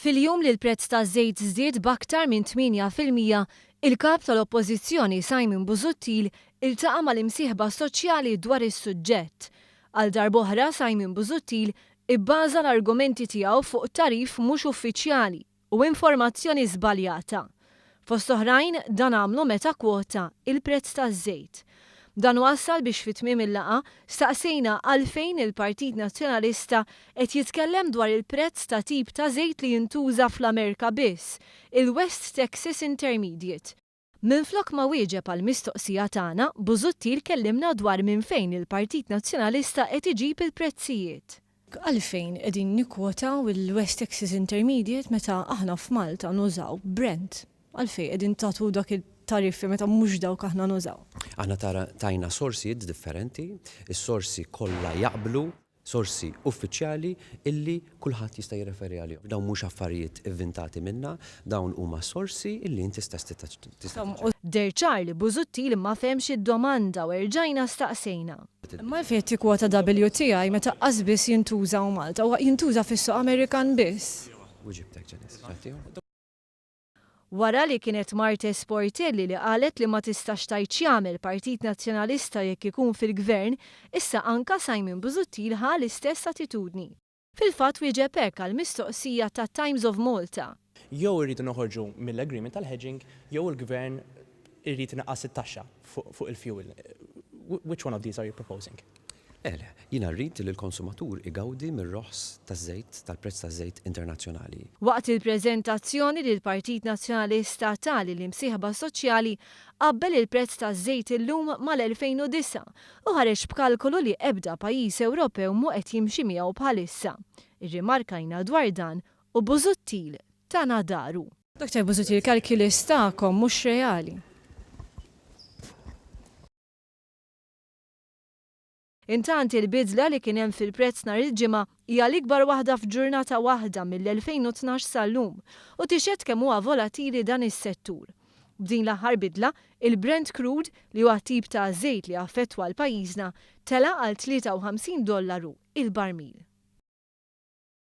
Fil-jum li l-prezz taż-żejt żdied b'aktar minn 8%, il-Kap tal-Oppożizzjoni Simon Busuttil iltaqa' mal-imsieħba soċjali dwar is-suġġett. Għal darb'oħra Simon Busuttil ibbaża l-argumenti tiegħu fuq tagħrif mhux uffiċjali u informazzjoni żbaljata. Fost oħrajn, dan għamlu meta kkwota il-prezz taż-żejt. Dan wassal biex fi tmiem il-laqgħa staqsejna għalfejn il-Partit Nazzjonalista qed jitkellem dwar il-prezz ta' tip ta' żejt li jintuża fl-Amerka biss, il-West Texas Intermediate. Minflok ma wieġeb għall-mistoqsija tagħna, Busuttil kellimna dwar minn fejn il-Partit Nazzjonalista qed iġib il-prezzijiet. Għalfejn qegħdin nikkwotaw il-West Texas Intermediate meta aħna f'Malta nużaw Brent? Għalfejn qegħdin tagħtu dak it-tariffi meta mhux dawk aħna nużaw? Aħna tajna sorsijiet differenti, is-sorsi kollha jaqblu, sorsi uffiċjali illi kulħadd jista' jirreferi għalihom. Dawn mhux affarijiet ivvintati minna, dawn huma sorsi illi inti stess tista' tiċċekkja. Deher ċar li Busuttil ma fehmx id-domanda u erġajna staqsejna. Imma għalfejn qed tikkwota WTI meta qas biss jintuża hawn Malta? Huwa jintuża fis-suq Amerikan biss. Wiġibtek Janice, x'għedt ieħor? Wara li kienet Marthe Sportelli li qalet li ma tistax tgħid x'jagħmel Partit Nazzjonalista jekk ikun fil-Gvern, issa anka Simon Busuttil ħa l-istess attitudni. Fil-fatt wieġeb hekk għal mistoqsija ta' Times of Malta. Jew irridu noħorġu mill-agreement tal-hedging jew il-Gvern irid inaqqas it-taxxa fuq il-fuel. Which one of these are you proposing? Le, le, jiena rrid li l-konsumatur igawdi mir-roħs taż-żejt, tal-prezz taż-żejt internazzjonali. Waqt il-preżentazzjoni li l-Partit Nazzjonalista ta lill-imsieħba soċjali, qabbel il-prezz taż-żejt illum mal-2009 u ħareġ b'kalkolu li ebda pajjiż Ewropew mhu qed jimxi miegħu bħalissa. Irrimarkajna dwar dan u Busuttil tana daru. Dr Busuttil, il-calculus tagħkom mhux reali. Intant, il-bidla li kien hemm fil-prezz nhar il-Ġimgħa hija l-ikbar waħda f'ġurnata waħda mill-2012 sal-lum u tixhed kemm huwa volatili dan is-settur. B'din l-aħħar bidla, il-Brent Crude, li huwa t-tip ta' żejt li affettwa 'l pajjiżna, tela' għal 53 dollaru il-barmil.